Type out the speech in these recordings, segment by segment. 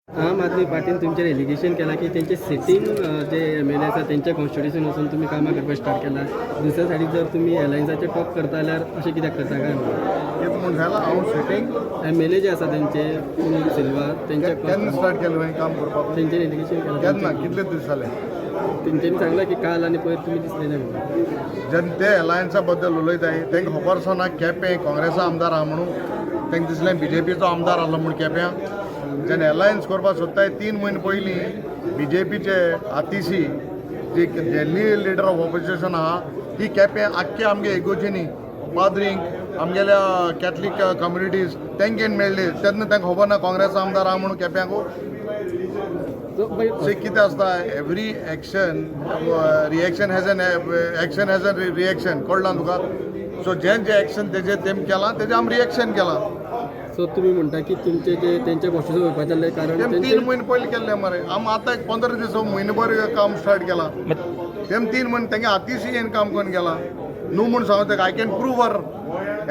आम आदमी पार्टीन तुमचेर एलिगेशन केलां की तेंचे सिटींग जे एमएलए आसा तेंच्या कॉन्स्टिट्युशन वचून तुमी कामां करपाक स्टार्ट केला. दुसऱ्या सायडीक जर तुमी एलायन्साचे टॉक करता जाल्यार अशें कित्याक करता काय म्हणून. कितें म्हूण सांगलां हांव सिटींग एमएलए जे आसा तेंचे कुनूर सिल्वा तेंच्या केन्ना स्टार्ट केलें हांवें काम करपाक? तेंचेर एलिगेशन केलां. केन्ना, कितले दीस जाले? तेंच्यांनी सांगलां की काल आनी पयर तुमी दिसले ना म्हणून. जेन्ना ते अलायन्सा बद्दल उलयताय, तांकां खबर आसना केपें काँग्रेसा आमदार आहा म्हणून. तांकां दिसलें बीजेपीचो आमदार आहलो म्हूण केप्यां. जेन्ना अलायन्स करपाक सोदताय, 3 म्हयने पयलीं बीजेपीचे आतिशी जी दिल्ली लिडर ऑफ ऑपोजिशन आहा, ती केपें आख्खे आमगे इगोर्जीनी पाद्रींक, आमगेल्या कॅथलीक कम्युनिटीज तांकां मेळ्ळी. तेन्ना तांकां खबर ना काँग्रेस आमदार आहा म्हणून केप्यांकू. सो मागीर See, कितें आसता, every action reaction has an action has a reaction. कळ्ळां तुका? सो जें जें एक्शन तेजें तेम केलां, तेजें आमी रिएक्शन केलां. सो तुमी म्हणटा की तुमचे जे तेंच्या कॉन्स्टिट्युशन वयपाचें जालें कारण तेम तेंचे 3 म्हयने पयलीं केल्लें मरे. आमी आतां एक 15 दीस, म्हयनो भर काम स्टार्ट केलां. तेम 3 म्हयने तेंगे आतिशी येन काम करून गेलां न्हू म्हूण सांगता तेका. I can prove her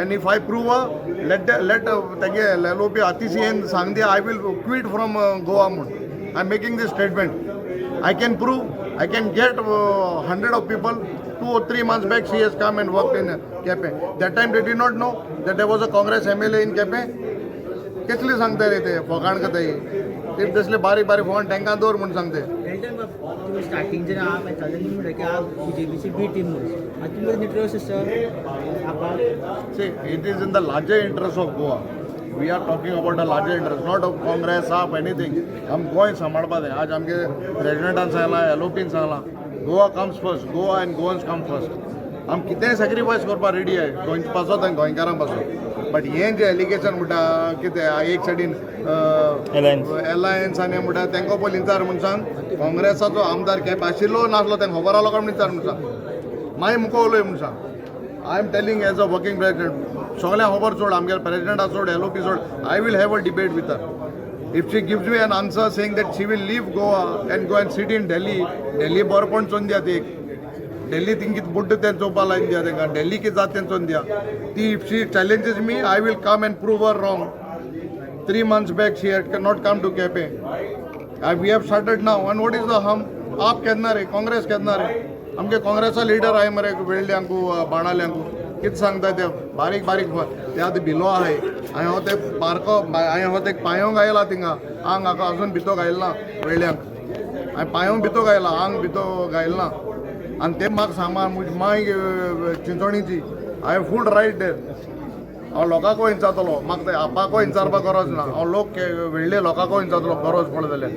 and if I prove, let तेगे एलओपी आतिशी येन सांग दी, I will quit from Goa म्हूण. I am making this statement. I can prove, I can get 100 of people. 2 or 3 months back, she has come and worked in Quepem. That time they did not know that there was a Congress MLA in Quepem. कसली सांगता रे ते? फोकाण करताय ते. तसले बारीक बारीक फोकाण तांकां दवर म्हूण सांगते. एल्टन बाब, तुमी स्टार्टिंग जेन्ना आप येताले, तुमी म्हणलें की आप बीजेपीची बी टीम म्हणून. आतां तुमकां इंट्रस्ट आसा आपा? See, it is in the larger interest of Goa. We are talking about the larger interest, not of Congress, of anything. आम गोंय सांबाळपा जाय. आज आमगे प्रेजिडेंटान सांगलां, एलओपीन सांगलां, Goa comes first, Goa and Goans come first. आम कितेंय सॅक्रिफायस करपाक रेडी आहे गोंयचे पासत आनी गोंयकारां पासत. बट हें जें एलिगेशन म्हणटा कितें, एक सायडीन एलायन्स आनी म्हणटा, तांकां पयलीं विचार म्हूण सांग. काँग्रेसाचो आमदार केप आशिल्लो नासलो तांकां खबर आसलो काय म्हूण विचार म्हूण सांग. मागीर मुखार उलय म्हूण सांग. I am telling as a working president. सगळ्यांक खबर सोड, आमगे प्रेजिडेंटा सोड, एलओपी सोड, I will have a debate with her. If she gives me an answer saying that she will leave Goa and go and sit in Delhi, Delhi बरपण चोवन दिया ती. दिल्ली thing कितें बुड्ड तें चोवपा लायन दिया तांकां. दिल्ली कितें जाता तें चोवन दिया ती. If she challenges me, I will come and prove her wrong. 3 months back she had not come to Quepem. We have started now and what is the harm? आप केन्ना रे, काँग्रेस केन्ना रे? आमगे काँग्रेसा लिडर आहे मरे वेळ्यांकू, बाणाल्यांकू. कितें सांगता ते बारीक बारीक? ते आतां भिलो आहाय. हांवें हो ते बारको, हांवें हो ते पांयोंक आयला थिंगा. आंग हाका अजून भितो घायल ना. वेळ्यांक हांवें पांयोंक भितो घायला, आंग भितो घायल ना. आनी ते म्हाका सांगमा, म्हजी माय चिंचोणीची. I have full right there. हांव लोकांकूय विचारतलो. म्हाका ते आपाकूय विचारपाक गरज ना. हांव लोक वेळ्ळे लोकांकूय विचारतलो गरज पडले जाल्यार.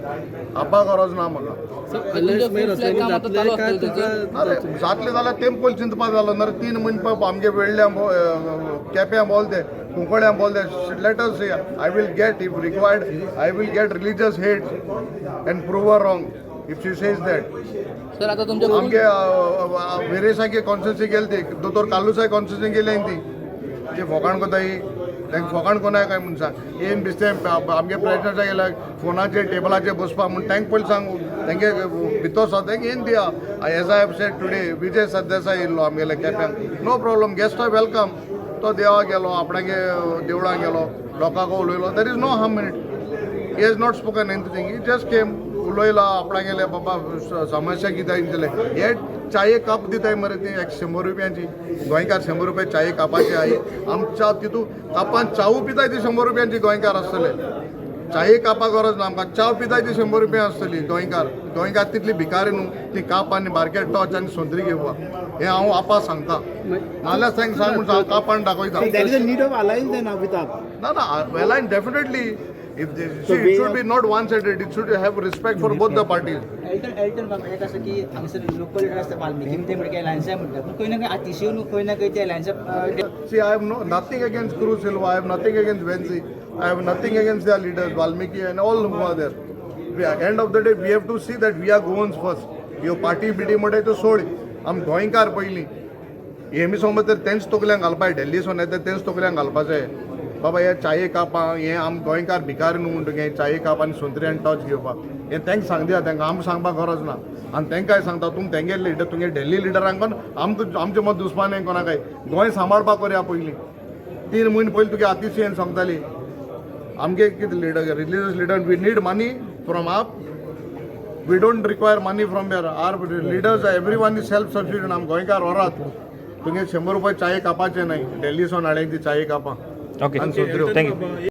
आपा गरज ना म्हाका. सो अलायन्स मागीर रस्त्यांनी जातले काय तुका? ना रे, जातले जाल्यार तेम पयलीं चिंतपा जालो ना रे. 3 म्हयने पळय आमगे वेळ्ळ्यां, केप्यां बोल ते, कुंकळ्यां बोल ते. Let us, I will get, if required, I will get religious heads and prove her wrong if she says that. Sir, आता तुमच्या आमगे वेरेसागे कॉन्स्टिट्युन्सी गेली ती, दोतोर कार्लुसाय कॉन्स्टिट्युन्सी गेली ती. ते फोकाण कोताय, तांकां फोकाण कोनाय काय म्हूण सांग. येन बिस्तें आमगे प्रेजिडेंटा गेल्या फोनाचेर टेबलाचेर बसपा म्हूण तांकां पयलीं सांग. तेंगे भितर आसा तांकां येन दिया. As I have said today, Vijay Sardesai येयल्लो आमगेल्या केप्यांक. No problem, guest are welcome. तो देवा गेलो, आपणागे देवळां गेलो, लोकांक उलयलो. There is no harm in it. He has not spoken anything, he just came, उलयला आपणागेले बाबा समस्या कितें आहा. हे चाये कप दिताय मरे ती एक 100 रुपयांची. गोंयकार 100 रुपया चाये कापाची आहे आमच्या तितू कापान चावू पिताय ती 100 रुपयांची. गोंयकार आसतले, चाये कापा गरज ना आमकां. चाव पिताय ती 100 रुपया आसतली. गोंयकार, गोंयकार तितली भिकारी न्हू ती काप आनी बारके टॉच आनी सोंत्री घेवपाक. हें हांव आपा सांगता, नाल्यार तांकां सांग म्हूण हांव कापान दाखयता. There is a need of alliance then with AAP. No, align definitely. If they, see, it should be not one-sided. It should have respect for both the parties. Elton, Elton बाब, एक आसा की हांगसर लोकल लिडर आसता वाल्मिकी, ते म्हणटा की अलायन्सा म्हणटा, पूण खंय ना खंय आतिशी येवन खंय ना खंय ते अलायन्सा See, I have no nothing against Cruz Silva. I have nothing against Venzi. I have nothing against their leaders, Valmiki and all who are there. We are, end of the day, we have to see that we are Goans first. ह्यो party बिटी म्हणटा त्यो सोड, आम गोंयकार पयलीं. Hemy समज तर तेंच तकल्यांक घालपा. दिल्ली सोन येता, तेंच तकल्यांक घालपाचें. बाबा, हे चाये कापां हे आम गोंयकार भिकारी न्हू म्हणटकीर चाये काप आनी सोंत्री आनी टॉच घेवपाक. हें तांकां सांग दिया, तांकां आमकां सांगपाक गरज ना. आनी तांकां सांगता, तुमी तेंगे लिडर, तुमगे दिल्ली लिडरांक आमकां आमचें मत दुस्मान कोणा काय. गोंय सांबाळपाक करया पयलीं. 3 म्हयने पयलीं तुगे आतिशी सांगताली. आमगे कितें leader, religious leader, we need money from AAP? We don't require money from your, our leaders, everyone is self sufficient. आम गोंयकार व्हरात, तुगे 100 रुपये चाये कापाचे नाही, दिल्लीसून हाडले ती चाये कापा ओके आनी सुद्रो. Thank you.